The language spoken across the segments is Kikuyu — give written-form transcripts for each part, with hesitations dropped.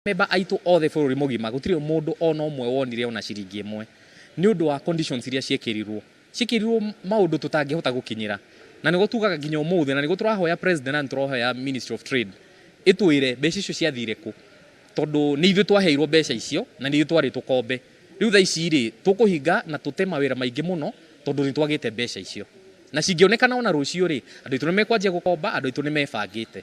Member aitũ othe bũrũri mũgima gũtirĩ mũndũ ona ũmwe wonire ona ciringi ĩmwe nĩ ũndũ wa conditions iria ciĩkĩrirwo. Ciĩkĩrirwo maũndũ tũtangĩhota gũkinyĩra. Na nĩguo tugaga nginya ũmũthĩ na nĩguo tũrahoya president na nĩ tũrahoya Ministry of Trade ĩtwĩre mbeca icio ciathire kũ. Tondũ nĩ ithuĩ twaheirwo mbeca icio na nĩ ithuĩ twarĩ tũkombe. Rĩu thaa ici rĩ, tũkũhinga na tũte mawĩra maingĩ mũno tondũ nĩ twagĩte mbeca icio. Na cingĩonekana ona rũciũ rĩ, andũ aitũ nĩ mekwanjia gũkomba, andũ aitũ nĩ mebangĩte.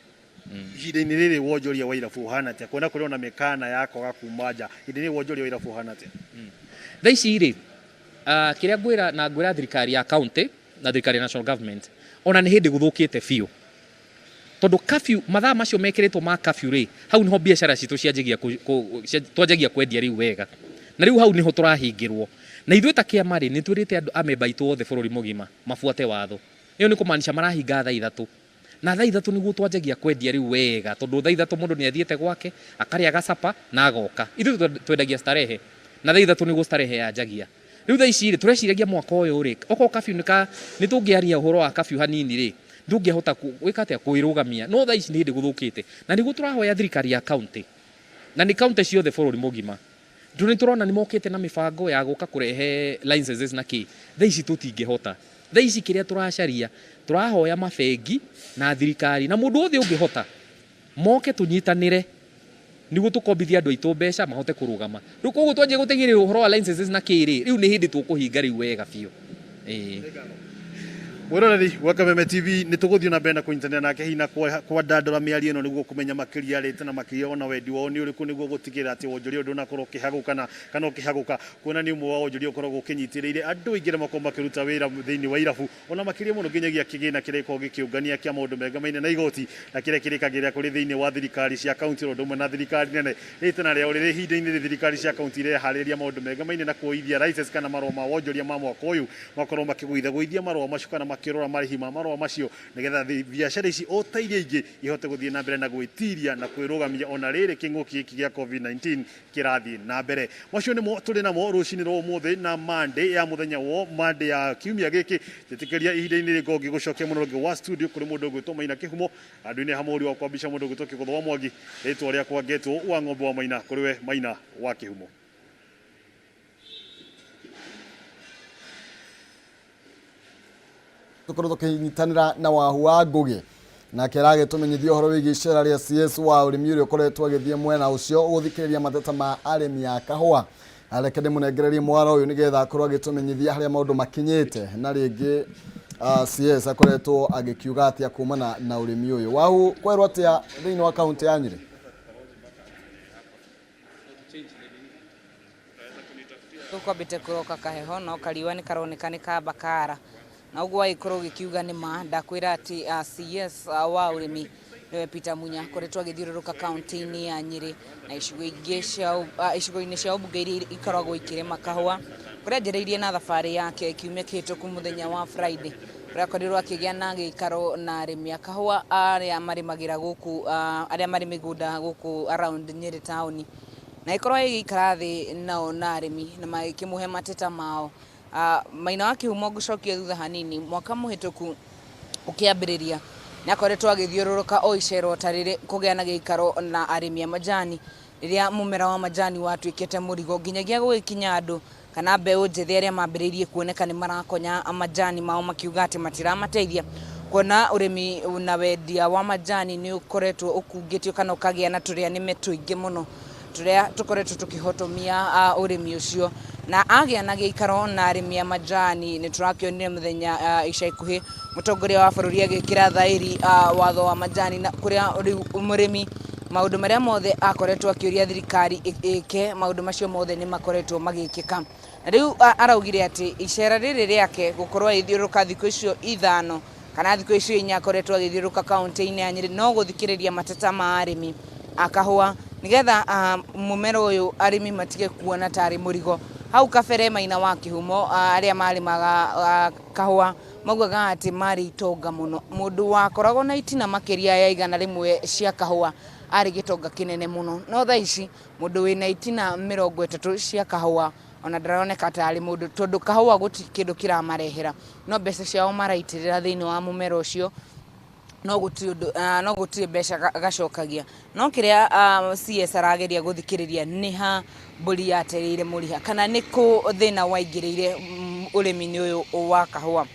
Ihinda-inĩ rĩrĩ wonjoria wa irabu ũhana atĩa? Kuona kũrĩ ona mĩkana ya kwaga kuma nja, ihinda-inĩ rĩrĩ wonjoria wa irabu ũhana atĩa? Thaa ici rĩ, kĩrĩa ngwĩra na ngwĩra thirikari ya county na thirikari ya national government, ona nĩ hĩndĩ gũthũkĩte biũ. Tondũ curfew, mathaa macio mekĩrĩtwo ma curfew rĩ, hau nĩho biacara citũ cianjagia twanjagia kwendia rĩu wega. Na rĩu hau nĩho tũrahingĩrwo. Na ithuĩ ta kĩama rĩ, nĩ twĩrĩte andũ amemba aitũ othe bũrũri mũgima mabuate watho. Ĩyo nĩ kũmaanisha marahinga thaa ithatũ. Na thaa ithatũ nĩguo twanjagia kwendia rĩu wega, tondũ thaa ithatũ mũndũ nĩ athiĩte gwake, akarĩa gacapa na agoka. Ithuĩ twendagia starehe, na thaa ithatũ nĩguo starehe yanjagia. Rĩu thaa ici rĩ, tũreciragia mwaka ũyũ rĩ, okorwo curfew nĩ ka, nĩ tũngĩaria ũhoro wa curfew hanini rĩ, nĩ tũngĩahota gwĩka atĩa, kwĩrũgamia. No thaa ici nĩ hĩndĩ gũthũkĩte. Na nĩguo tũrahoya thirikari ya county, na nĩ county ciothe bũrũri mũgima, Tondũ nĩ tũrona nĩ mokĩte na mĩbango ya gũka kũrehe licenses na kĩ, thaa ici tũtingĩhota. Thaa ici kĩrĩa tũracaria, tũrahoya mabengi na thirikari na mũndũ wothe ũngĩhota, moke tũnyitanĩre nĩguo tũkombithie andũ aitũ mbeca mahote kũrũgama. Rĩu koguo twanjia gũteng'eria ũhoro wa licenses na kĩ rĩ, rĩu nĩ hĩndĩ tũkũhinga rĩu wega biũ. Ĩĩ. Mwĩroreri wa Kameme TV nĩ tũgũthiĩ na mbere na kũnyitanĩra nake hihi na kwandandũra mĩario ĩno nĩguo kũmenya makĩria rĩte na makĩria ona wendi wao nĩ ũrĩkũ nĩguo gũtigĩrĩra atĩ wonjoria ũyũ ndũnakorwo ũkĩhagũka kana ũkĩhagũka kuona nĩ ũmwe wa wonjoria ũkoragwo ũkĩnyitĩrĩire andũ aingĩ arĩa makoragwo makĩruta wĩra thĩinĩ wa irabu ona makĩria mũno nginyagia kĩgĩna kĩrĩa gĩkoragwo gĩkĩũngania kĩa maũndũ megamaine na igoti na kĩrĩa kĩrĩkagĩrĩra kũrĩ thĩinĩ wa thirikari cia kaunti ũndũ ũmwe na thirikari nene. Rĩtana rĩao rĩrĩ ihinda-inĩ rĩrĩ thirikari cia kaunti ireharĩrĩria maũndũ megamaine na kuoithia license kana marũa ma wonjoria ma mwaka ũyũ makorwo makĩgũithagũithia marũa macio kana makĩrora marĩhi ma marũa macio nĩgetha biacara ici o ta iria ingĩ ihote gũthiĩ na mbere na gwĩtiria na kwĩrũgamia ona rĩrĩ kĩng'ũki gĩkĩ gĩa Covid-19 kĩrathiĩ na mbere. Macio nĩmo tũrĩ namo rũcinĩ rwa ũmũthĩ na Monday ya mũthenya wa Monday ya kiumia gĩkĩ. Njĩtĩkĩria ihinda-inĩ rĩngĩ ngorwo ngĩgũcokia mũno rũngĩ wa studio kũrĩ mũndũ ũgwĩtwo Maina Kĩhumo, handũ-inĩ ha mũhũri wakwa mbica mũndũ ũgwĩtwo Kĩgũtha wa Mwangi, rĩtwa rĩakwa ngetwo wa ng'ombe wa Maina, kũrĩ we Maina wa Kĩhumo. Tũkorwo tũkĩnyitanĩra na Wahu wa Ngũgĩ nake aragĩtũmenyithia ũhoro wĩgiĩ icera rĩa CS wa ũrĩmi ũrĩa ũkoretwo agĩthiĩ mwena ũcio gũthikĩrĩria mateta ma arĩmi a kahũa. Reke ndĩmũnengererie mwara ũyũ nĩgetha akorwo agĩtũmenyithia harĩa maũndũ makinyĩte na rĩngĩ CS akoretwo agĩkiuga atĩa kumana na ũrĩmi ũyũ. Wahu, kwerwo atĩa thĩinĩ wa kaũntĩ ya Nyĩrĩ? Tũkwambĩte kũroka kaheho no kariũa nĩ karoneka nĩ kamba kara na ũguo wagĩkorwo ũgĩkiuga nĩ ma ndakwĩra atĩ CS wa ũrĩmi nĩwe Peter Munya akoretwo agĩthiũrũrũka kaunti-inĩ ya Nyĩrĩ na icigo ingĩ cia icigo-inĩ cia ũmbunge iria ikoragwo ikĩrĩma kahũa kũrĩa anjĩrĩirie na thabarĩ yake kiumia kĩhĩtũku mũthenya wa Friday kũrĩa akorirwo akĩgĩa na gĩikaro na arĩmi a kahũa arĩa marĩmagĩra gũkũ arĩa marĩ mĩgũnda gũkũ around Nyĩrĩ taũni na ĩkorwo ĩgĩikara thĩ nao na arĩmi na magĩkĩmũhe mateta mao. Maina wa Kĩhumo ngũcokie thutha hanini mwaka mũhĩtũku ũkĩambĩrĩria nĩ akoretwo agĩthiũrũrũka o icera ta rĩrĩ kũgĩa na gĩikaro na arĩmi a majani rĩrĩa mũmera wa majani watuĩkĩte mũrigo nginyagia gũgĩkinya andũ kana mbeũ njĩthĩ arĩa mambĩrĩirie kuoneka nĩ marakonya majani mao makiuga atĩ matiramateithia kuona ũrĩmi na wendia wa majani nĩ ũkoretwo ũkungĩtio kana ũkagĩa na tũrĩa nĩme tũingĩ mũno tũrĩa tũkoretwo tũkĩhotomia ũrĩmi ũcio na agĩa na gĩikaro na arĩmi a majani nĩ tũrakĩonire mũthenya ica ikuhĩ mũtongoria wa bũrũri agĩkĩra thaĩri watho wa majani na kũrĩa rĩu mũrĩmi maũndũ marĩa mothe akoretwo akĩũria thirikari ĩke maũndũ macio mothe nĩ makoretwo magĩkĩka. Na rĩu araugire atĩ icera rĩrĩ rĩake gũkorwo agĩthiũrũrũka thikũ icio ithano kana thikũ icio inya akoretwo agĩthiũrũrũka kaunti-inĩ ya Nyĩrĩ no gũthikĩrĩria mateta ma arĩmi a kahũa nĩgetha mũmera ũyũ arĩmi matige kuona tarĩ mũrigo. Hau kabere Maina wa Kĩhumo arĩa marĩmaga kahũa maugaga atĩ marĩ itonga mũno. Mũndũ wakoragwo na itina makĩria ya 100 cia kahũa arĩ gĩtonga kĩnene mũno. No thaa ici mũndũ wĩna itina 30 cia kahũa ona ndaroneka tarĩ mũndũ tondũ kahũa gũtirĩ kĩndũ kĩramarehera no mbeca ciao maraitĩrĩra thĩinĩ wa mũmera ũcio. No gũtirĩ ũndũ, no gũtirĩ mbeca gacokagia. No kĩrĩa CS arageria gũthikĩrĩria nĩ ha mbũri yatereire mũriha, kana nĩ kũ thĩna waingĩrĩire ũrĩmi-inĩ ũyũ wa kahũa.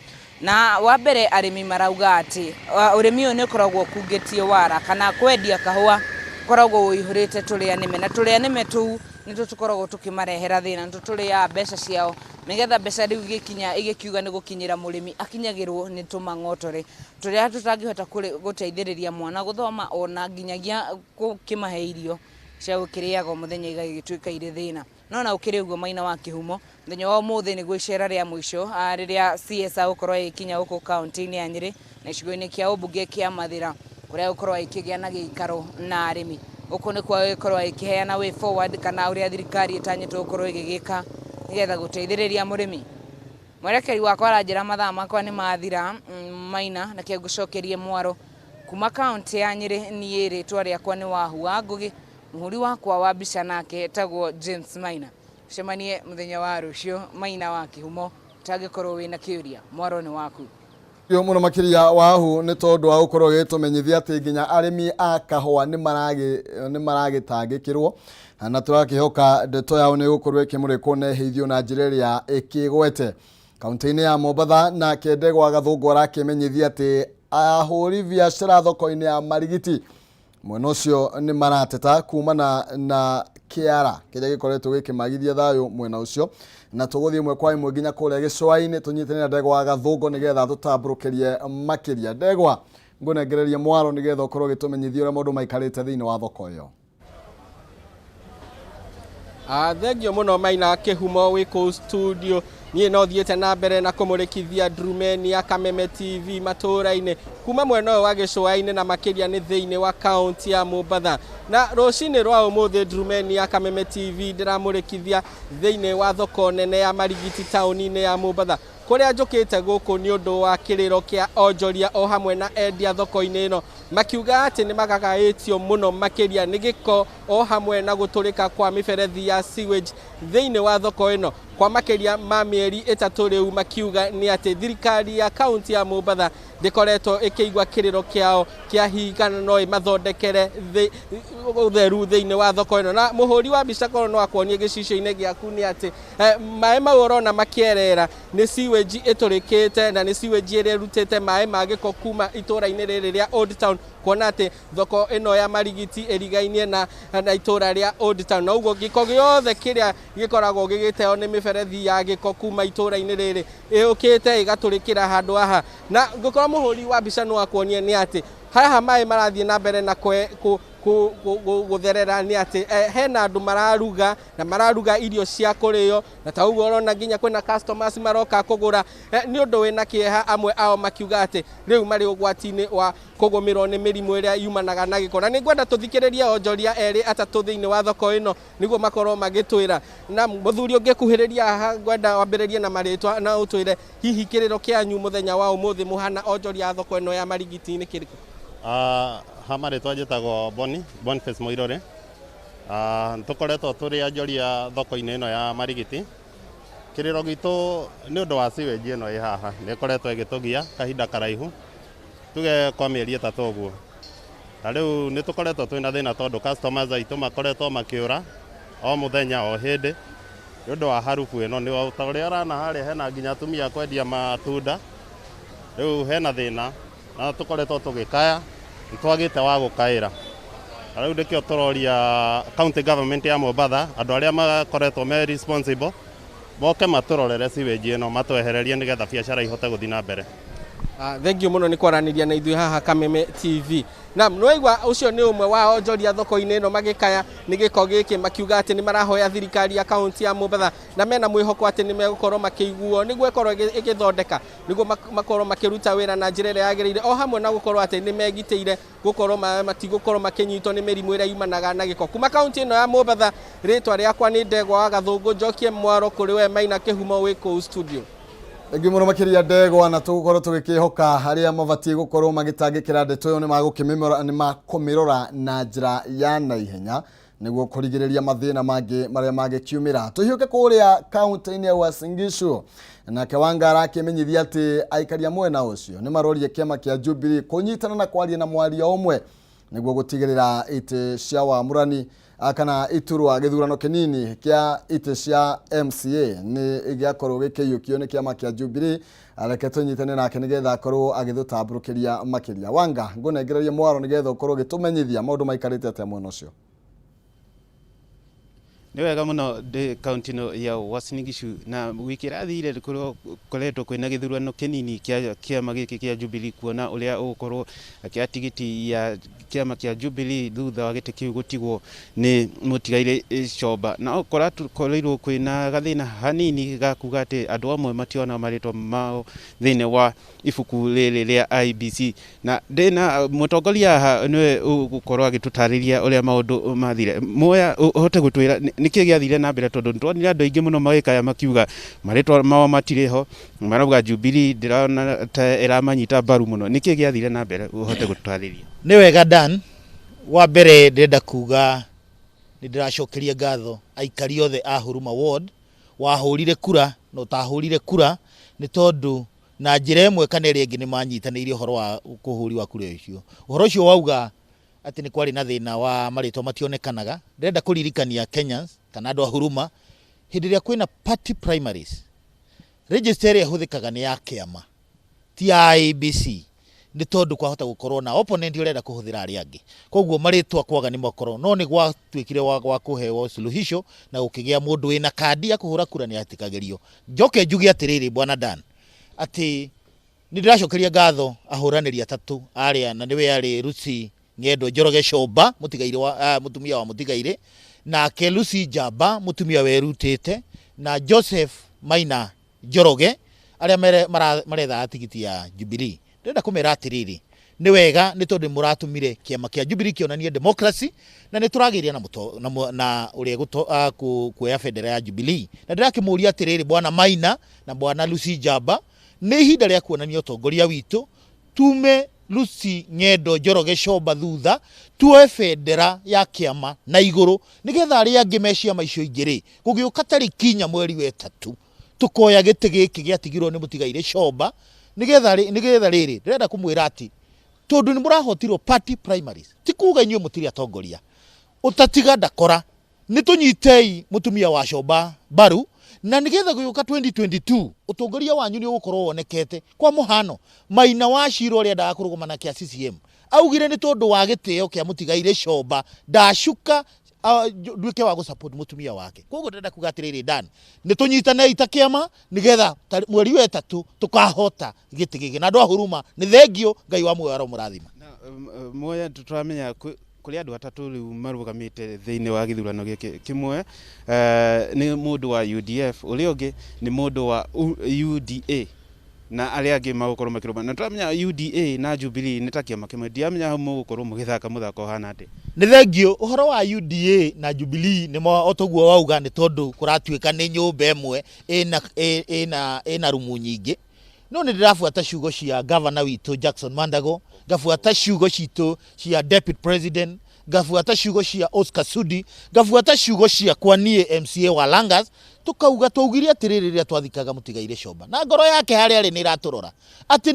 Na wa mbere arĩmi marauga atĩ ũrĩmi ũyũ nĩ ũkoragwo ũkungĩtie wara, kana kwendia kahũa ũkoragwo ũihũrĩte tũrĩa nĩme, na tũrĩa nĩme tũu nĩtwo tũkoragwo tũkĩmarehera thĩna, nĩtwo tũrĩaga mbeca ciao, nĩgetha mbeca rĩu igĩkinya igĩkiuga nĩ gũkinyĩra mũrĩmi akinyagĩrwo nĩ tũmang'otore tũrĩa tũtangĩhota gũteithĩrĩria mwana gũthoma, ona nginyagia gũkĩmahe irio cia gũkĩrĩaga o mũthenya igagĩtuĩka irĩ thĩna. No na ũkĩrĩ ũguo, Maina wa Kĩhumo, mũthenya wa ũmũthĩ nĩguo icera rĩa mũico rĩrĩa CS agũkorwo agĩkinya gũkũ kaunti-inĩ ya Nyĩrĩ na gĩcigo-inĩ kĩa ũmbunge kĩa Mathĩra, kũrĩa agũkorwo agĩkĩgĩa na gĩikaro na arĩmi. Gũkũ nĩkuo agũkorwo agĩkĩheana way forward, kana ũrĩa thirikari ĩtanyĩtwo gũkorwo ĩgĩgĩka nĩgetha gũteithĩrĩria mũrĩmi. Mwerekeri wakwa aranjĩra mathaa makwa nĩ mathira, Maina, na ngũcokerie mwaro kuma kaunti ya Nyĩrĩ. Niĩ rĩtwa rĩakwa nĩ Wahu wa Ngũgĩ, mũhũri wakwa wa mbica nake etagwo James Maina. Cemanie mũthenya wa rũciũ. Maina wa Kĩhumo, ũtangĩkorwo wĩna kĩũria, mwaro nĩ waku. Yo mũno makĩria, Wahu, nĩ tondũ wa gũkorwo ũgĩtũmenyithia atĩ nginya arĩmi a kahũa nĩ maragĩtangĩkĩrwo, na tũrakĩhoka ndeto yao nĩ ĩgũkorwo ĩkĩmũrĩkwo na ĩheithio na njĩra ĩrĩa ĩkĩgwete. Kaunti-inĩ ya Mombatha, nake Ndegwa Gathũngũ arakĩmenyithia atĩ ahũri biacara thoko-inĩ ya Marigiti mwena ũcio nĩ marateta kumana na kĩara kĩrĩa gĩkoretwo gĩkĩmagithia thayũ mwena ũcio. Na tũgũthiĩ ĩmwe kwa ĩmwe nginya kũrĩa gĩcũa-inĩ, tũnyitane na Ndegwa Gathũngũ nĩgetha tũtambũrũkĩrie makĩria. Ndegwa, ngũnengererie mwaro nĩgetha ũkorwo ũgĩtũmenyithia ũrĩa maũndũ maikarĩte thĩinĩ wa thoko ĩyo. Thengio mũno, Maina Kĩhumo, wĩ kũu studio. Niĩ no thiĩte na mbere na kũmũrĩkithia ndurumeni ya Kameme TV matũũra-inĩ kuma mwena ũyũ wa gĩcũa-inĩ, na makĩria nĩ thĩinĩ wa kaunti ya Mombatha. Na rũcinĩ rwa ũmũthĩ, ndurumeni ya Kameme TV ndĩramũrĩkithia thĩinĩ wa thoko nene ya Marigiti taũni-inĩ ya Mombatha, kũrĩa njũkĩte gũkũ nĩ ũndũ wa kĩrĩro kĩa onjoria o hamwe na endia thoko-inĩ ĩno, makiuga atĩ nĩ magagaĩtio mũno makĩria nĩ gĩko o hamwe na gũtũrĩka kwa mĩberethi ya sewage thĩinĩ wa thoko ĩno kwa makĩria ma mĩeri 3 rĩu. Makiuga nĩ atĩ thirikari ya kaunti ya Mombatha ndĩkoretwo ĩkĩigua kĩrĩro kĩao kĩa hihi kana no ĩmathondekere ũtheru thĩinĩ wa thoko ĩno. Na mũhũri wa mbica, korwo no akuonie gĩcicio-inĩ gĩaku, nĩ atĩ maĩ mau ũrona makĩerera nĩ sewage ĩtũrĩkĩte, na nĩ sewage ĩrĩa ĩrutĩte maĩ ma gĩko kuma itũũra-inĩ rĩrĩ rĩa Old Town, kuona atĩ thoko ĩno ya Marigiti ĩrigainie na itũũra rĩa Old Town. Na ũguo gĩko gĩothe kĩrĩa gĩkoragwo gĩgĩteo nĩ mĩberethi ya gĩko kuma itũũra-inĩ rĩrĩ ĩũkĩte ĩgatũrĩkĩra handũ haha. Na ngũkorwo mũhũri wa mbica no akuonie nĩ atĩ haha maĩ marathiĩ na mbere na gũtherera, nĩ atĩ hena andũ mararuga na mararuga irio cia kũrĩo, na ta ũguo ũrona nginya kwĩna customers maroka kũgũra. Nĩ ũndũ wĩna kĩeha, amwe ao makiuga atĩ rĩu marĩ ũgwati-inĩ wa kũgũmĩrwo nĩ mĩrimũ ĩrĩa yumanaga na gĩko. Na nĩ ngwenda tũthikĩrĩrie onjoria erĩ atatũ thĩinĩ wa thoko ĩno nĩguo makorwo magĩtwĩra. Na mũthuri ũngĩkuhĩrĩria haha, ngwenda wambĩrĩrie na marĩtwa na ũtwĩre hihi kĩrĩro kĩanyu mũthenya wa ũmũthĩ mũhana onjoria a thoko ĩno ya Marigiti nĩ kĩrĩkũ? Ha marĩtwa njĩtagwo Boni, Boniface Mũirũrĩ. Tũkoretwo tũrĩ onjoria thoko-inĩ ĩno ya Marigiti. Kĩrĩro gitũ nĩ ũndũ wa sewage ĩno ĩ haha, nĩ ĩkoretwo ĩgĩtũgia kahinda karaihu, tuge kwa mĩeri 3 ũguo. Na rĩu nĩ tũkoretwo twĩna thĩna tondũ customers aitũ makoretwo makĩũra o mũthenya o hĩndĩ nĩ ũndũ wa harubu ĩno. Nĩ ta ũrĩa ũrona harĩa hena nginya atumia a kwendia matunda. Rĩu hena thĩna na tũkoretwo tũgĩkaya, nĩ twagĩte wa gũkaĩra. Na rĩu nĩkĩo tũroria county government ya Mombatha, andũ arĩa makoretwo me responsible, moke matũrorere sewage ĩno, matwehererie nĩgetha biacara ihote gũthiĩ na mbere. Thank you mũno nĩ kwaranĩria na ithuĩ haha Kameme TV. Naam, nĩwaigua ũcio nĩ ũmwe wa onjoria thoko-inĩ ĩno magĩkaya nĩ gĩko gĩkĩ, makiuga atĩ nĩ marahoya thirikari ya kaunti ya Mombatha na mena mwĩhoko atĩ nĩ megũkorwo makĩiguo nĩguo ĩkorwo ĩgĩthondeka nĩguo makorwo makĩruta wĩra na njĩra ĩrĩa yagĩrĩire, o hamwe na gũkorwo atĩ nĩ megitĩire gũkorwo matigũkorwo makĩnyitwo nĩ mĩrimũ ĩrĩa yumanaga na gĩko. Kuma kaunti ĩno ya Mombatha, rĩtwa rĩakwa nĩ Ndegwa wa Gathũngũ. Njokie mwaro kũrĩ we, Maina Kĩhumo, wĩ kũu studio. Thengiũ mũno makĩria, Ndegwa, na tũgũkorwo tũgĩkĩhoka harĩa mabatiĩ gũkorwo magĩtangĩkĩra ndeto ĩyo nĩ makũmĩrora na njĩra ya naihenya. Nĩguo kũrigĩrĩria mathĩna mangĩ marĩa mangĩkiumĩra. Tũhiũke kũrĩa kaunti-inĩ ya Uasin Gishu, nake Wanga arakĩmenyithia atĩ aikari a mwena ũcio nĩ maroria kĩama kĩa Jubilee kũnyitana na kwaria na mwario ũmwe nĩguo gũtigĩrĩra itĩ cia wamũrani kana iturwa gĩthurano kĩnini kĩa itĩ cia MCA nĩ gĩakorwo gĩkĩiyũkio nĩ kĩama kĩa Jubilee. Reke tũnyitane nake nĩgetha akorwo agĩtũtambũrũkĩria makĩria. Wanga, ngũnengererie mwaro nĩgetha ũkorwo ũgĩtũmenyithia maũndũ maikarĩte atĩa mwena ũcio. Nĩ wega mũno. Ndĩ kaunti ĩno ya Uasin Gishu na wiki ĩrathire koretwo kwĩna gĩthurano kĩnini kĩa kĩama gĩkĩ kĩa Jubilee kuona ũrĩa ũgũkorwo akĩoya tigiti ya kĩama kĩa Jubilee thutha wa gĩtĩ kĩu gũtigwo nĩ mũtigairĩ Comba, na kũrakorirwo kwĩna gathĩna hanini ga kuga atĩ andũ amwe mationa marĩtwa mao thĩinĩ wa ibuku rĩrĩ rĩa IEBC, na ndĩna mũtongoria haha nĩwe ũgũkorwo agĩtũtarĩria ũrĩa maũndũ mathire. Moya, ũhote gũtwĩra nĩkĩ gĩathire na mbere, tondũ nĩtwonire andũ aingĩ mũno magĩkaya makiuga marĩtwa mao matirĩ ho, marauga Jubilee ndĩrona ta ĩramanyita mbaru mũno. Nĩkĩ gĩathire na mbere? Ũhote gũtũtarĩria. Nĩ wega, Dan. Wa mbere ndĩrenda kuga nĩ ndĩracokeria ngatho aikari othe a Huruma Ward wahũrire kura na ũtahũrire kura, nĩ tondũ na njĩra ĩmwe kana ĩrĩa ĩngĩ nĩ manyitanĩire ũhoro wa kũhũri wa kura ũcio. Ũhoro ũcio wauga atĩ nĩ kwarĩ na thĩna wa marĩtwa mationekanaga, ndĩrenda kũririkania Kenyans kana andũ a Huruma, hĩndĩ ĩrĩa kwĩna party primaries, register ĩrĩa ĩhũthĩkaga nĩ ya kĩama, ti ya IEBC, nĩ tondũ kwahota gũkorwo na opponent ũrenda kũhũthĩra arĩa angĩ. Koguo marĩtwa kwaga nĩ makorwo no nĩ gwatuĩkire wa kũheo suluhisho na gũkĩgĩa mũndũ wĩna kandi ya kũhũra kura nĩ atĩkagĩrio. Njoke njuge atĩrĩrĩ, bwana Dan, atĩ nĩ ndĩracokeria ngatho ahũranĩri atatũ arĩa na nĩwe arĩ Lucy Ng'endo Njoroge Comba, mũtigairĩ wa mũtumia wa mũtigairĩ, nake Lucy Njamba, mũtumia werutĩte, na Joseph Maina Njoroge, arĩa marethaga tigiti ya Jubilee. Ndĩrenda kũmera atĩrĩrĩ, nĩ wega nĩ tondũ mũratũmire kĩama kĩa Jubilee kĩonanie democracy na nĩ tũragĩria na ũrĩa kuoya bendera ya Jubilee. Na ndĩrakĩmũria atĩrĩrĩ, bwana Maina na bwana Lucy Njamba, nĩ ihinda rĩa kuonania ũtongoria witũ, tume Lucy Ng'endo Njoroge Comba thutha, tuoe bendera ya kĩama na igũrũ, nĩgetha arĩa angĩ me ciama icio ingĩ rĩ, gũgĩũka tarĩki 4 mweri wa 3, tũkoya gĩtĩ gĩkĩ gĩatigirwo nĩ mũtigairĩ Comba. Nĩgetha rĩrĩ, ndĩrenda kũmwĩra atĩ tondũ nĩ mũrahotirwo party primaries, ti kuga inyuĩ mũtirĩ atongoria. Ũtatiga ndakora, nĩ tũnyitei mũtumia wa Comba mbaru, na nĩgetha gũgĩũka 2022 ũtongoria wanyu nĩ ũgũkorwo wonekete. Kwa mũhano, Maina wa Ciro ũrĩa endaga kũrũgama na kĩa CCM augire nĩ tondũ wa gĩtĩo kĩa mũtigairĩ Comba ndacuka nduĩke wa gũsupport mũtumia wake. Koguo ndĩrenda kuga atĩrĩrĩ, Dan, nĩ tũnyitanei ta kĩama nĩgetha mweri wa 3 tũkahota gĩtĩ gĩkĩ. Na andũ a Huruma, nĩ thengio, Ngai wa muoyo aromũrathima. Moya, tũramenya kũrĩ andũ atatũ rĩu marũgamĩte thĩinĩ wa gĩthurano gĩkĩ. Kĩmwe nĩ mũndũ wa UDF, ũrĩa ũngĩ nĩ mũndũ wa UDA na arĩa angĩ magũkorwo makĩrũgama, na tũramenya UDA na Jubilee nĩ ta kĩama kĩmwe. Ndiramenya hau mũgũkorwo mũgĩthaka mũthako ũhana atĩa. Nĩ thengio. Ũhoro wa UDA na Jubilee nĩ o toguo wauga, nĩ tondũ kũratuĩka nĩ nyũmba ĩmwe ĩna rumu nyingĩ. No nĩ ndĩrabuata ciugo cia gavana witũ Jackson Mandago, ngabuata ciugo citũ cia deputy president, ngabuata ciugo cia Oscar Sudi, ngabuata ciugo ciakwa niĩ MCA wa Langas. Tukauga, twaugire atĩrĩrĩ rĩrĩa twathikaga mũtigairĩ Comba, na ngoro yake harĩa arĩ nĩ ĩratũrora, atĩ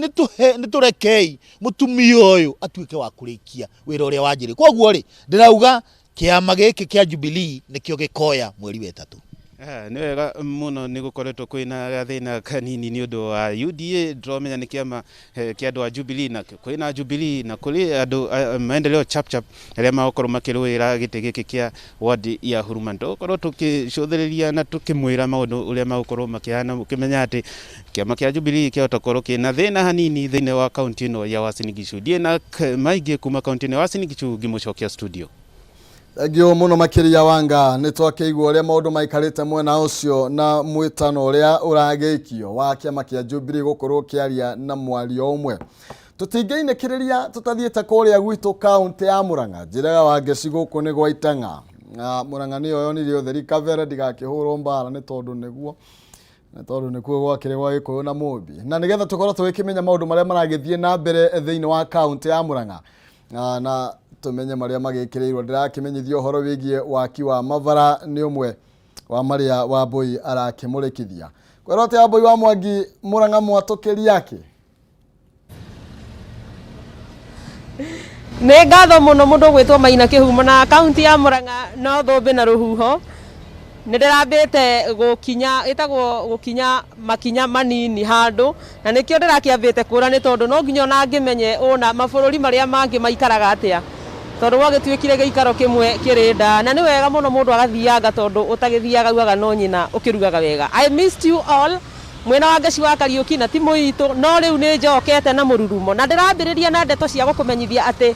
nĩ tũrekei mũtumia ũyũ atuĩke wa kũrĩkia wĩra ũrĩa wanjĩrĩ. Koguo rĩ, ndĩrauga kĩama gĩkĩ kĩa Jubilee nĩkĩo gĩkoya mweri wa 3. Nĩ wega mũno. Nĩ gũkoretwo kwĩna gathĩna kanini nĩ ũndũ wa UDA, ndĩramenya nĩ kĩama kĩa andũ a Jubilee, na kwĩna Jubilee na kũrĩ andũ Maendeleo Chapchap arĩa magũkorwo makĩrũĩra gĩtĩ gĩkĩ kĩa ward ya Huruma. Tũgũkorwo tũkĩcũthĩrĩria na tũkĩmwĩra maũndũ ũrĩa magũkorwo makĩhana, ũkĩmenya atĩ kĩama kĩa Jubilee kĩahota gũkorwo kĩna thĩna hanini thĩinĩ wa kaunti ĩno ya Uasin Gishu. Ndiĩ na maingĩ kuma kaunti ĩno ya Uasin Gishu, ngĩmũcokia studio. Thengio mũno makĩria, Wanga. Nĩ twakĩigua ũrĩa maũndũ maikarĩte mwena ũcio na mwĩtano ũrĩa ũragĩikio wa kĩama kĩa Jubilee gũkorwo kĩaria na mwario ũmwe. Tũtingĩinĩkĩrĩria tũtathiĩte kũrĩa gwitũ kaũntĩ ya Murang'a. Njĩraga Wangeci gũkũ nĩ gwa Itang'a na Murang'a nĩyo yonire ũtheri kabere, ndigakĩhũrwo mbara nĩ tondũ nĩguo, nĩ tondũ nĩkuo gwakĩrĩ gwa Gĩkũyũ na Mũmbi. Na nĩgetha tũkorwo tũgĩkĩmenya maũndũ marĩa maragĩthiĩ na mbere thĩinĩ wa kaũntĩ ya Murang'a, na Tũmenye marĩa magĩkĩrĩirwo. Ndĩrakĩmenyithio ũhoro wĩgiĩ waki wa mabara nĩ ũmwe wa marĩa Wambui arakĩmũrĩkithia. Kwĩrwo atĩ Wambui wa Mwangi Mũrang'a mwatũkĩria akĩ? Nĩ ngatho mũno mũndũ ũgwĩtwo Maina Kĩhumo na kaunti ya Murang'a no thũmbĩ na rũhuho. Nĩ ndĩrambĩte gũkinya ĩtagwo gũkinya makinya manini handũ na nĩkĩo ndĩrakĩambĩte kũra nĩ tondũ no nginya ona ngĩmenye ũna mabũrũri marĩa mangĩ maikaraga atĩa tondũ gwagĩtuĩkire gĩikaro kĩmwe kĩrĩ nda na nĩ wega mũno mũndũ agathianga tondũ ũtagĩthiaga ugaga no nyina ũkĩrugaga wega. I missed you all mwena wa Ngeci wa Kariũki na timũ itũ no rĩu nĩ njokete na mũrurumo na ndĩrambĩrĩria na ndeto cia gũkũmenyithia atĩ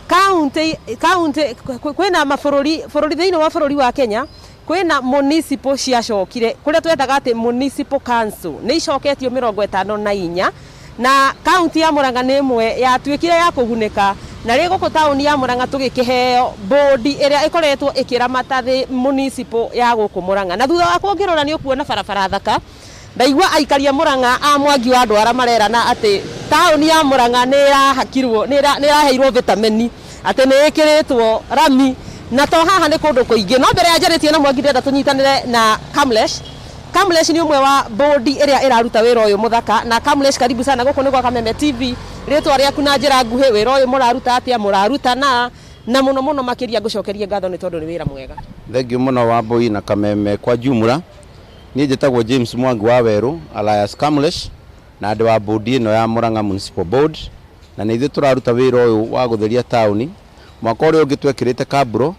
kaunti kaunti kwĩna mabũrũri bũrũri thĩinĩ wa bũrũri wa Kenya kwĩna municipal ciacokire kũrĩa twetaga atĩ municipal council nĩ icoketio 54 na kaunti ya Murang'a nĩ ĩmwe yatuĩkire ya kũgunĩka na rĩ gũkũ taũni ya Murang'a tũgĩkĩheo bodi ĩrĩa ĩkoretwo ĩkĩramata thĩ municipal ya gũkũ Murang'a na thutha wakwa ũngĩrora nĩ ũkuona barabara thaka. Ndaigua aikari a Murang'a a Mwangi wa Ndwara marerana atĩ taũni ya Murang'a nĩ ĩrahakirwo nĩ ĩraheirwo vitamini atĩ nĩ ĩkĩrĩtwo rami na to haha nĩ kũndũ kũingĩ. No mbere ya njarĩtie na Mwangi ndĩrenda tũnyitanĩre na Kamlesh. Kamlesh nĩ ũmwe wa bodi ĩrĩa ĩraruta wĩra ũyũ mũthaka na Kamlesh karibu sana gũkũ nĩ gwa Kameme TV. Rĩtwa rĩaku na njĩra nguhĩ wĩra ũyũ mũraruta atĩa mũraruta na na mũno mũno makĩria ngũcokerie ngatho nĩ tondũ nĩ wĩra mwega. Thengiũ mũno Wambui na Kameme kwa jumla. Niĩ njĩtagwo James Mwangi wa Werũ alias Kamlesh na ndĩ wa bodi ĩno ya Murang'a Municipal Board na nĩ ithuĩ tũraruta wĩra ũyũ wa gũtheria taũni. Mwaka ũrĩa ũngĩ twekĩrĩte kaburo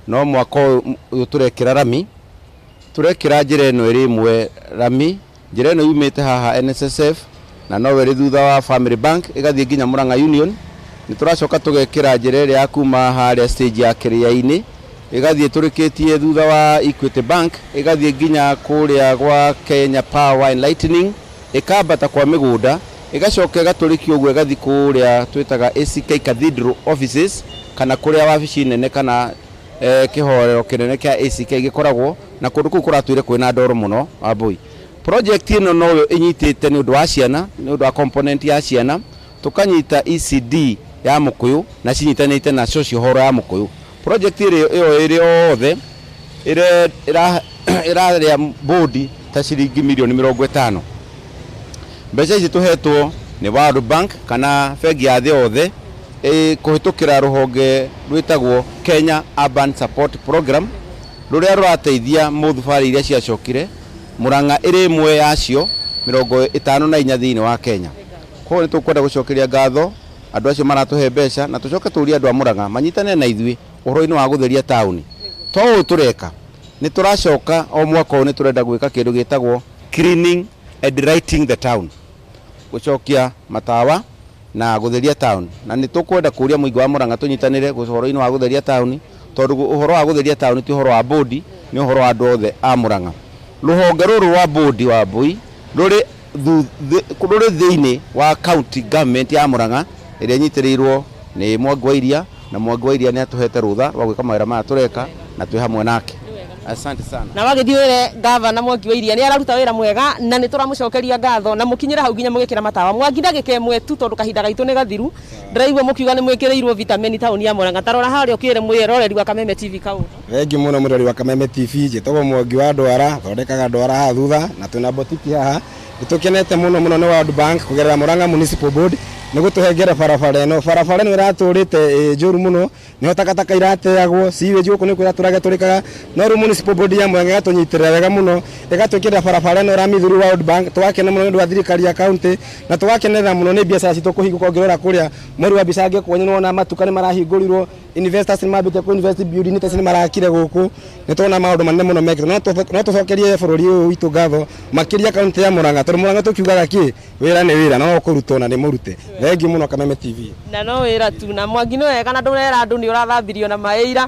no mwaka ũyũ tũrekĩra rami. Tũrekĩra njĩra ĩno ĩrĩ ĩmwe rami. Njĩra ĩno yumĩte haha NSSF na no ĩrĩ thutha wa Family Bank ĩgathiĩ nginya Murang'a Union. Nĩ tũracoka tũgekĩra njĩra ĩrĩa ya kuma harĩa stage ya Kĩrĩa-inĩ ĩgathiĩ tũrĩkĩtie thutha wa Equity Bank ĩgathiĩ nginya kũrĩa gwa Kenya Power and Lightning ĩkambata kwa mĩgũnda ĩgacoka ĩgatũrĩkio ũguo ĩgathiĩ kũrĩa twĩtaga ACK Cathedral Offices kana kũrĩa wabici nene kana kĩhorero kĩnene kĩa ACK gĩkoragwo na kũndũ kũu kũratũire kwĩna ndoro mũno Wambui. Project ĩno noyo ĩnyitĩte nĩ ũndũ wa ciana nĩ ũndũ wa component ya ciana tũkanyita ECD ya Mũkũyũ na cinyitanĩte na social hall ya Mũkũyũ. Project ĩyo ĩrĩ yothe ĩrarĩa bodi ta ciringi mirioni 50. Mbeca ici tũhetwo nĩ World Bank kana bengi ya thĩ yothe kũhĩtũkĩra rũhonge rwĩtagwo Kenya Urban Support Program rũrĩa rũrateithia mũthubarĩ iria ciacokire Murang'a ĩrĩ ĩmwe yacio 54 thĩinĩ wa Kenya. Koguo nĩ tũkwenda gũcokeria ngatho andũ acio maratũhe mbeca na tũcoke tũrie andũ a Murang'a manyitane na ithuĩ ũhoro-inĩ wa gũtheria taũni. To ũũ tũreka nĩ tũracoka o mwaka ũyũ nĩ tũrenda gwĩka kĩndũ gĩtagwo cleaning and lighting the town, gũcokia matawa na gũtheria town na nĩ tũkwenda kũria mũingĩ wa Murang'a tũnyitanĩre ũhoro-inĩ wa gũtheria taũni tondũ ũhoro wa gũtheria taũni ti ũhoro wa bodi nĩ ũhoro wa andũ othe a Murang'a. Rũhonge rũrũ rwa bodi wa Mbui rũrĩ thĩinĩ wa county government ya Murang'a ĩrĩa ĩnyitĩrĩirwo nĩ Mwangi wa Iria na Mwangi wa Iria nĩ atũhete rũtha rwa gwĩka mawĩra maya tũreka na twĩ hamwe nake. Asante sana. Na wagĩthiĩ wĩre gavana Mwangi wa Iria nĩ araruta wĩra mwega na nĩ tũramũcokeria ngatho na mũkinyĩre hau nginya mũgĩkĩra matawa. Mwangi ndagĩka ĩmwe tu tondũ kahinda gaitũ nĩ gathiru. Ndĩraigua mũkiuga nĩ mwĩkĩrĩirwo vitamini taũni ya Murang'a. Ta rora harĩa ũkĩre mwĩroreri wa Kameme TV kaũndũ. Thengiũ mũno mwĩroreri wa Kameme TV, njĩtagwo Mwangi wa Ndwara, thondekaga ndwara haha thutha na twĩna botiki haha. Nĩtũkenete mũno mũno nĩ World Bank kũgerera Murang'a Municipal Board nĩ gũtũhengera barabara ĩno. Barabara ĩno ĩratũrĩte ĩ njũru mũno, nĩho takataka irateagwo, sewage gũkũ nĩ kwĩratũraga tũrĩkaga, no rĩu Municipal Board ya Murang'a ĩgatũnyitĩrĩra wega mũno, ĩgatwĩkĩrĩra barabara ĩno rami through World Bank. Tũgakena mũno nĩ ũndũ wa thirikari ya county na tũgakenerera mũno nĩ biacara citũ kũhingũka. Ũngĩrora kũrĩa mweri wa mbica angĩkuonia nĩ wona matuka nĩ marahingũrirwo, investors nĩ mambĩtie kũ invest building ta ici nĩ marakire gũkũ, nĩ tuona maũndũ manene mũno mekĩtwo. No tũcokerie bũrũri ũyũ witũ ngatho makĩria county ya Murang'a tondũ Murang'a tũkiugaga kĩ wĩra nĩ wĩra no ũkũrutwo na nĩ mũrute. Thengiũ mũno Kameme TV. Na no wĩra tu na Mwangi nĩ wega na ndũrera andũ nĩ ũrathambirio na maĩ ira.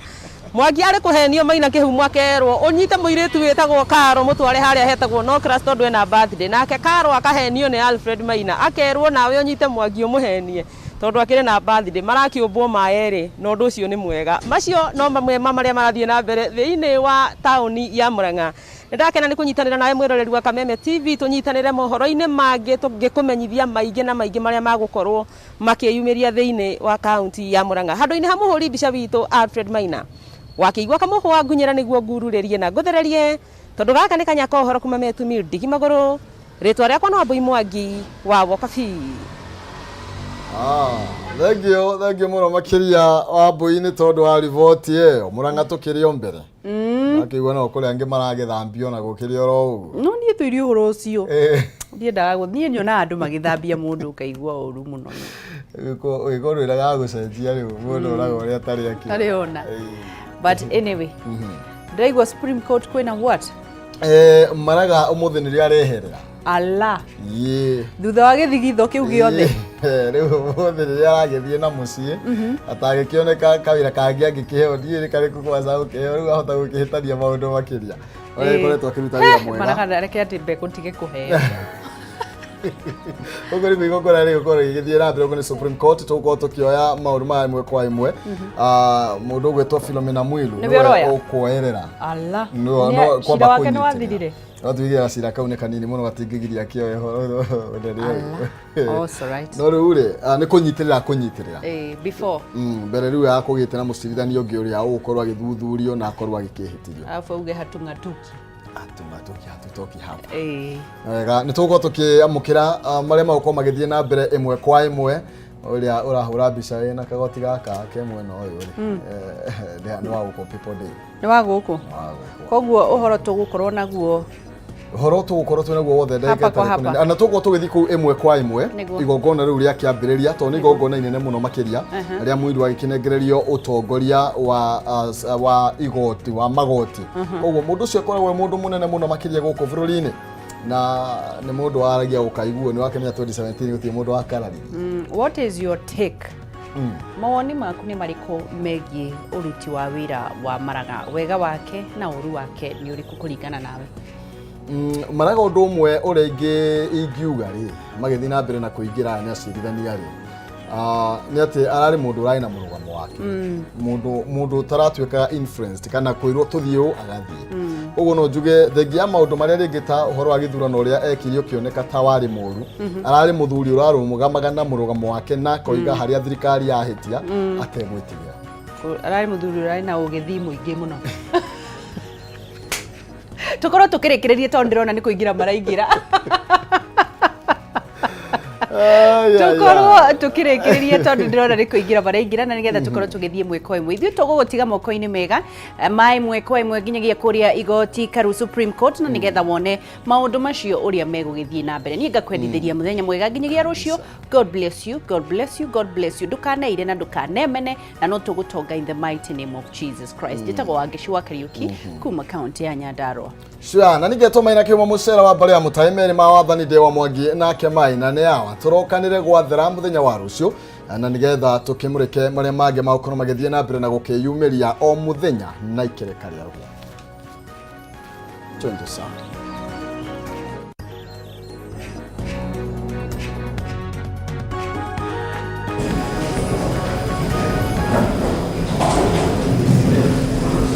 Mwangi arĩ kũhenio Maina Kĩhumo akerwo ũnyite mũirĩtu wĩtagwo Karo mũtware harĩa hetagwo Nocras tondũ ena birthday. Nake Karo akahenio nĩ Alfred Maina akerwo nawe ũnyite Mwangi ũmũhenie tondũ akĩrĩ na birthday. Marakĩũmbwo maĩ erĩ na ũndũ ũcio nĩ mwega. Macio no mamwe ma marĩa marathiĩ na mbere thĩinĩ wa taũni ya Murang'a. Nĩ ndakena nĩ kũnyitanĩra nawe mwĩroreri wa Kameme TV, tũnyitanĩre mohoro-inĩ mangĩ tũngĩkũmenyithia maingĩ na maingĩ marĩa magũkorwo makĩyumĩria thĩinĩ wa kaunti ya Murang'a. Handũ-inĩ ha mũhũri mbica witũ Alfred Maina, wakĩigua kamũhwa ngunyĩra nĩguo ngururĩrie na ngũthererie, tondũ gaka nĩ kanya ka ũhoro kuma Metumi ndigi magũrũ. Rĩtwa rĩakwa no Wambui Mwangi wa Wokabi. Ah, thengio thengio mũno makĩria Wambui nĩ tondũ wa riboti ĩyo. Mũrang'a tũkĩrĩ o mbere. Akĩigua no kũrĩ angĩ maragĩthambio na gũkĩrĩ oro ũguo. No niĩ tũirie ũhoro ũcio. Ndiendaga gũ niĩ nyonaga andũ magĩthambia mũndũ ngaigua ũru mũno. Ũgĩkorwo wĩraga gũcenjia rĩu mũndũ oraga ũrĩa atarĩ akĩona. Tarĩ ona. But anyway, ndĩraigua Supreme Court kwĩna what? Eh, Maraga ũmũthĩ nĩrĩo areherera. Ala. Yee. Thutha wa gĩthigitho kĩu gĩothe. Rĩu ũmũthĩ rĩrĩa aragĩthiĩ na mũciĩ atangĩkĩoneka kawĩra kangĩ angĩkĩheo ndiũĩ nĩ karĩkũ kwanza gũkĩheo rĩu ahota gũkĩhĩtania maũndũ makĩria. Ũrĩa ĩkoretwo akĩruta wĩra mwega. Maraga reke atĩ mbegũ ndige kũheo. Ũguo nĩguo igongona rĩgũkorwo rĩgĩthiĩ na mbere ũguo nĩ Supreme Court tũgũkorwo tũkĩoya maũndũ maya ĩmwe kwa ĩmwe. Ah, mũndũ ũgwĩtwo Philomena Mwilu Nĩwe ũroya? ũkuoerera. Ala. No, Nĩ- no, Cira kwamba wake nĩ kũnyitĩrĩra. wathirire. No tuigĩra cira kau nĩ kanini mũno gatingĩgiria kĩoe ũhoro ũnene ũyũ. Oh, it's alright. No rĩu rĩ, ah, nĩ kũnyitĩrĩra kũnyitĩrĩra. Eh, before. Mbere rĩu ya kũgĩte na mũcirithania ũngĩ ũrĩa ũgũkorwo agĩthuthurio na akorwo agĩkĩhĩtithio. Alafu auge hatung'atuki. Hatung'atuki, hatutoki hapa. Eh. Wega, nĩ tũgũkorwo tũkĩamũkĩra ah, marĩa magũkorwo magĩthiĩ na mbere ĩmwe kwa ĩmwe ũrĩa ũrahũra mbica ĩna kagoti gaka ke mwena ũyũ rĩ eh, nĩ wa gũkũ People Day. Nĩ wa gũkũ. Koguo ũhoro tũgũkorwo naguo Ũhoro tũgũkorwo twĩ naguo wothe ndagĩka Hapa kwa ĩtarĩ hapa. kũnene. Na tũgũkorwo tũgĩthiĩ kũu ĩmwe kwa ĩmwe igongona rĩu rĩa kĩambĩrĩria tondũ nĩ igongona inene mũno makĩria rĩa Mũiru agĩkĩnengererio ũtongoria wa ah, wa igoti wa magoti. Koguo mũndũ ũcio akoragwo e mũndũ mũnene mũno makĩria gũkũ bũrũri-inĩ na nĩ mũndũ waragia ũkaiguo nĩ wakĩmenya 2017 gũtirĩ mũndũ wakararirie. What is your take? Mawoni maku nĩ marĩkũ megiĩ ũruti wa wĩra wa Maraga? Wega wake na ũru wake nĩ ũrĩkũ kũringana nawe? Maraga ũndũ ũmwe ũrĩa ingiuga rĩ magĩthiĩ na mbere na kũingĩra aya nĩ acirithania rĩ ah, nĩ atĩ ararĩ mũndũ ũrarĩ na mũrũgamo wake mũndũ mũndũ ũtaratuĩkaga influenced kana kwĩrwo tũthiĩ ũũ agathiĩ ũguo no njuge thengia ya maũndũ marĩa rĩngĩ ta ũhoro wa gĩthurano ũrĩa ekire ũkĩoneka ta warĩ mũru ararĩ mũthuri ũrarũgamaga na mũrũgamo wake na akoiga harĩa thirikari yahĩtia ategwĩtigĩra. Ararĩ mũthuri ũrarĩ na ũgĩthii mũingĩ mũno. Tũkorwo tũkĩrĩkĩrĩria tondũ ndĩrona nĩ kũingĩra maraingĩra. Tũkorwo tũkĩrĩkĩrĩria tondũ ndĩrona nĩ kũingĩra maraingĩra na nĩgetha tũkorwo tũgĩthiĩ ĩmwe kwa ĩmwe. Ithuĩ tũgũgũtiga moko-inĩ mega ma ĩmwe kwa ĩmwe nginyagia kũrĩa igoti Karu Supreme Court na nĩgetha wone maũndũ macio ũrĩa megũgĩthiĩ na mbere. Niĩ ngakwendithĩria mũthenya mwega nginyagia rũciũ. God bless you, God bless you, God bless you. Ndũkaneire na ndũkanemene na no tũgũtonga in the mighty name of Jesus Christ. Njĩtagwo Wangeci wa Kariũki kuma kaunti ya Nyandarua. Sure, na ningĩ tũmaina kĩumo mũcera wa mbarĩ ya mũtaĩ merĩ ma wathani ndĩ wa Mwangi nake Maina nĩ awa tũrokanĩre gwathera mũthenya wa rũciũ na nĩgetha tũkĩmũrĩke marĩa mangĩ magũkorwo magĩthiĩ na mbere na gũkĩyumĩria o mũthenya na ikereka rĩa rũhĩa. Twende sawa.